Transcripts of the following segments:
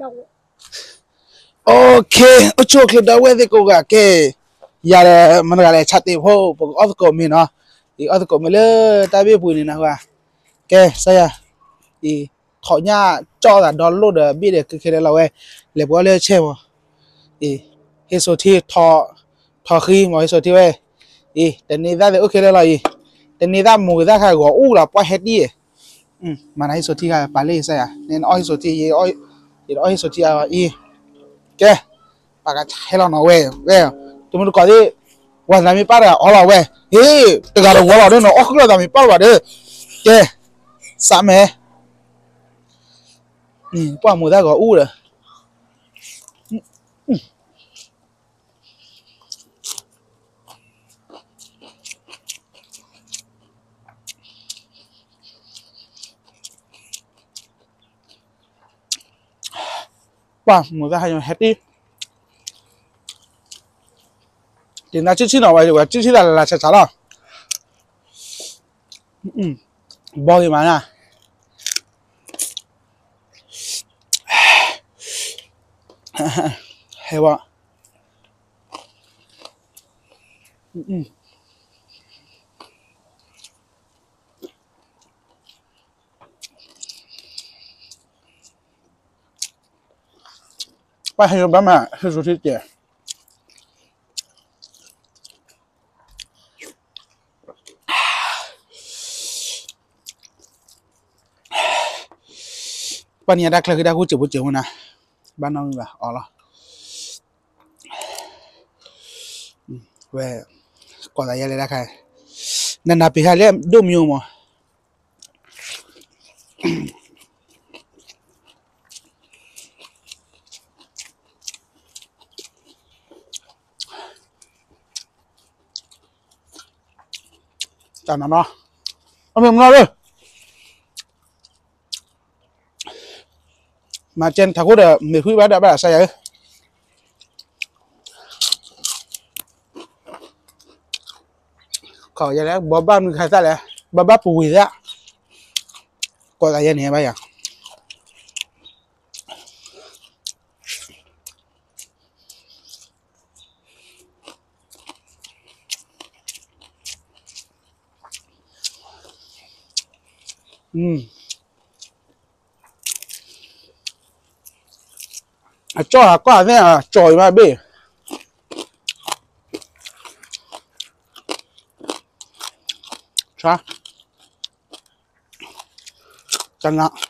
OK, အိၣ်ဆူၣ်အိၣ်ချ့ဒီပုၢ်ဝဲၢ်သ့ၣ်ကိးဂၤကဲ, ယၤဒီးမတၤတဂၤလဲၣ် ဆၣ်တ့ၢ်ဖိ ပကအီၣ်သကိးမ့ၤနီၤ, အံၤအီၣ်သကိးမ့ၤလၢတၢ်ဘ့ၣ်ပူၤန့ၣ်နၢ်ဟူဧါ, ကဲ စါယၤ, အံၤ, ထီၣ်ညၣ်ကၠီၣ်သးဒီလိၣ်ဒီးဘ့ၣ်ဒီးခဲခဲလၢာ်လီၤဝဲ, လဲၤပှၤအီၣ်လၢဆဲးမး, အံၤ, ဟ့ၣ်စိၤထံ, ထီၣ်ဃံမး ဟ့ၣ်စိၤထံဝဲ, အံၤ တန့ၤသၣ်သ့ၣ်အိၣ်ခဲလၢာ်လီၤအံၤ, တန့ၤသၣ်မိၢ်ဂ့ၤသၣ်ခါဂီၤအူလီၤ ပှၢ်ဟဲတံၢ်, မၤနၤဟ့ၣ်စိၤထံဂၤပာ်လၢယစါယၤ, နအီၣ်ဟ့ၣ်စိၤထံ, ယအီၣ်ဟ့ၣ်စိၤထံအီၤအံၤ, ကဲ, ပှၤကဟဲလီၤနီၤဝဲ, ဝဲ, တမုၢ်တကိးသ့ၣ်, ဝဲသးမ့ၢ်ပၢ်တဂၤအီၣ်လီၤဝဲ, ဟ့ၣ်, တဂၤတဝီလီၤဒီးနီၤ အီၣ်ဃုာ်လီၤသးမ့ၢ်ပၢ်လီၤဘၣ်ဒီး, ကဲ, စးမဲာ်, ပှၢ်မိၢ်သၣ်ဂီၤအူဒီး ပှၢ်မိၢ်သၣ်ဟဲတံၢ်, တနၤဆံဆံနီၤဝဲ ဝဲဆံဆံသးလၢ်လၢ်ဆးဆးလီၤ, ဘီဂ့ၤမးနၤ, ဟဲဝဲ ပှၤဟဲဘၣ်မး ဟဲစိၤထံကဲ, ပှၤန့ၣ်အတၢ်ချၢဃံတၢ်ကူၣ်စၢၤဖိစၢၤမနၤ, ဘၣ်နီၢ်မံၤဘၣ်အီၤလီၤ, ဝဲ, ကိးသးယဲလဲၤတၢ်ခါ, နနၤပ့ၤဟးလၢဒိၣ်မံၤမး တၢ်နီၢ်နီၢ်, အမ့ၢ်မနီၢ်လၢ မၤကဲထးခိၣ်ဒီး မ့ၢ်ဖုဘၣ်ဒၣ်ဘၣ်စါယၤဧၢ, ခီယဲလဲၣ် ဘီဘၣ်မနုၤခါသၣ်လဲၣ်, ဘီဘၣ်ပူၤဝံၤသၣ်, ကိးသးယဲန့ၣ်ဘၣ်ယၤ အကၠီၣ်အကီၢ်သ့ၣ် အကၠီၣ်အံၤဘၣ်ဘ့ၣ် ဆါ တနၤ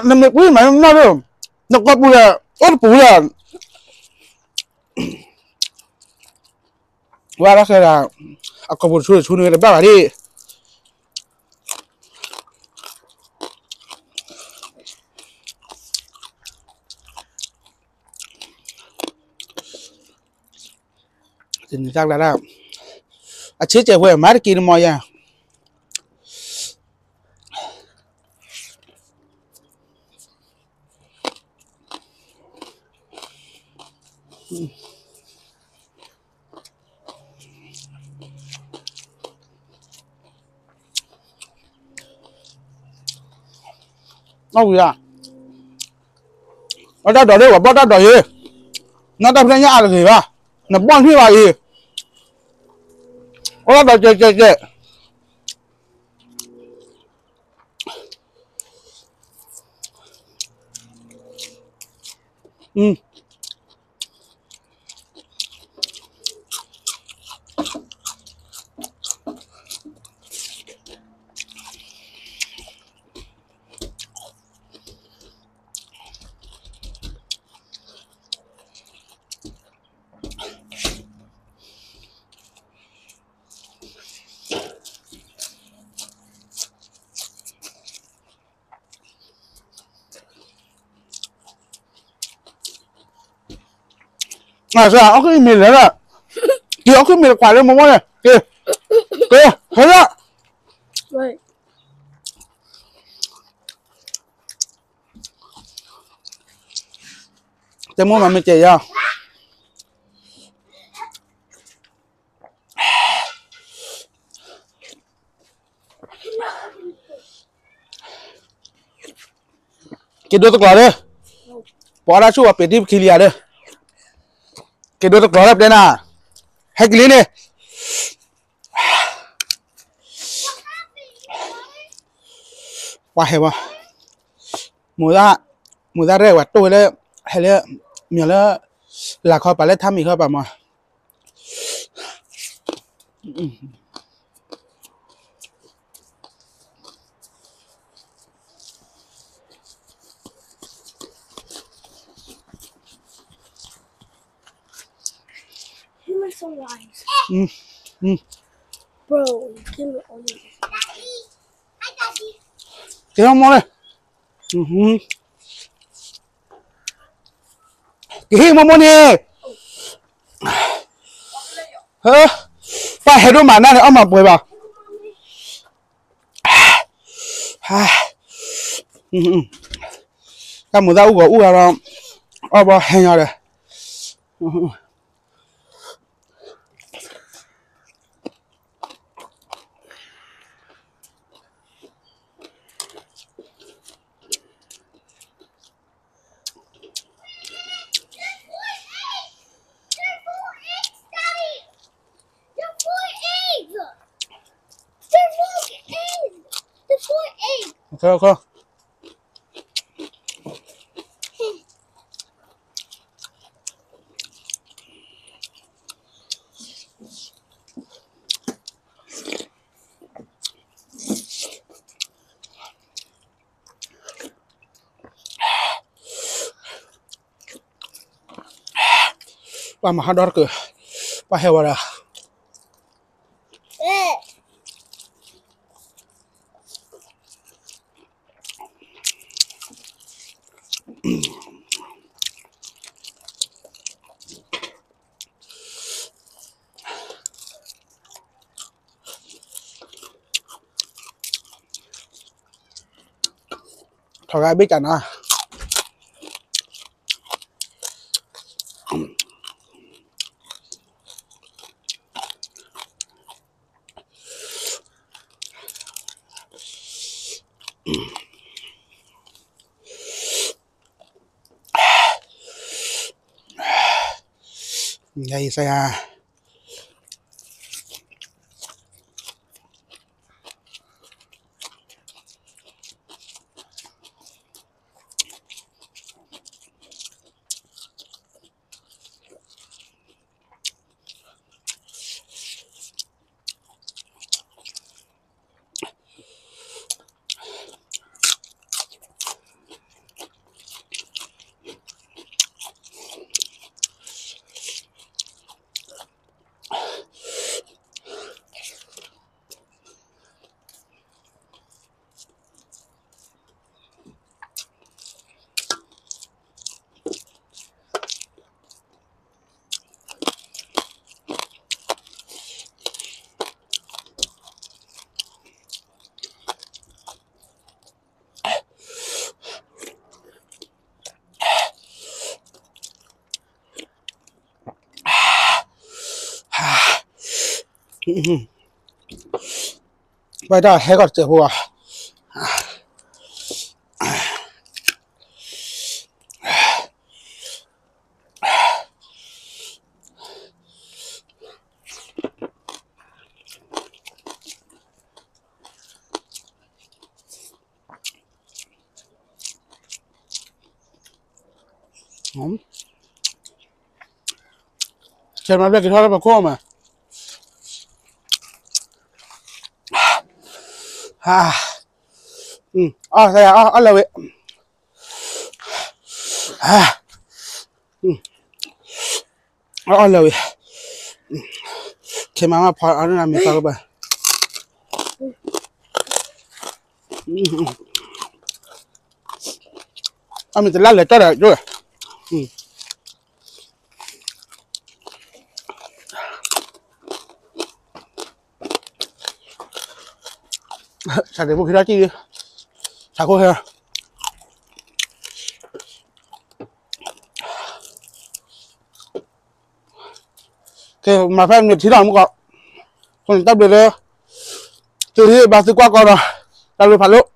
နမ့ၢ်ကွံာ်မးနီၢ်ဒီး နကိာ်ပူၤဒီး အိၣ်တပူၤဒီး ဝဲဒၣ်ခဲဒၣ် အကိာ်ပူၤတဆူတဆူန့ၣ်တဘၣ်ဘၣ်ဒ် တနံၤတၢ်ကျါဒၣ် အဆ့ကဲးဝဲမၤတက့ၢ်နမီၤယၤ အဝံၤဧါ, ဘၣ်တၢ်ဒိးဒ်ဝဲ ဘၣ်တၢ်ဒိးယ့ၤ, နတၢ်ဖျဲညါအါတဂ့ၤဘၣ်, နဘီၣ်န့ၢ်ဘၣ်အံၤ, အိၣ်တၢ်ဒိးကဲကဲကဲ အီၣ်ခုမ့ၤလဲၣ်, က့ၤအီၣ်ခုမ့ၤတခွးလၢမိၢ်မိၢ်န့ၣ်, က့ၤ ကဲ, ဟဲလီၤ, တဲမိၢ်မၤမ့ၢ်ကဲယၤ က့ၤဒိတကျိၤဒီး, ပှၤဒၣ်ဆူၣ်ဝဲပ့ၤတံၢ်ပခံလံဧါဒီး, က့ၤဒိတကျိၤလၢပတဲနၤ, ဟဲက့ၤလံန့ၣ်, ပှၤဟဲဝဲ, မိၢ်သၣ်ရဲၣ်ဝဲတိၢ်ဝဲလၢ, ဟဲလၢ, မ့ၢ်လၢ, လၢခီပၤလၢထါမံၤခီပၤမး ကဲမီၢ်လၢ, ကဟ့ၣ်မိၢ်မိၢ်န့ၣ်, ပၢ်ဟဲဒိၣ်မးနၢ်န့ၣ် အီၣ်မၤပှဲၤဘၣ်, တၢ်မိၢ်သၣ်အူဂီၤအူဂၤဒီး, အီၣ်ဘီဟဲညီဒီး ပှၤမၤဟးဒီတကၢၢ်, ပှၤဟဲဝဲဒၣ် ထီၣ်ဂၤဘ့ၣ်ကနၤ ယၤယစါယၤ ဘၣ်တၢ်ဟဲကီၢ်တစဲးဖိဘၣ် ဆဲးမၤဘျဲၣ်က့ၤထီၣ်လၢပခိၣ်မး အီၣ်လၢဝံၤ အီၣ်လၢဝံၤ ခဲမၤမၤဖီအီၣ်န့ၣ်မ့ၢ်ဖီကဘၣ် အမ့ၢ်တလၢလဲၤကၠီၣ်ဒီး ကၠီၣ် အ စးဒ့းဖိခံထီၣ်ကံၣ်, ဆးခိၣ်ဟဲ, ကဲ မၤဖဲမ့ၢ်ထံလီၤမူကီး, အဃိန့ၣ်တၢ်ဘျုးလၢ သုဟ့ၣ်ဘၣ်သုကွၢ်ကီဒီး တၢ်ဘျုးဖးဒိၣ်.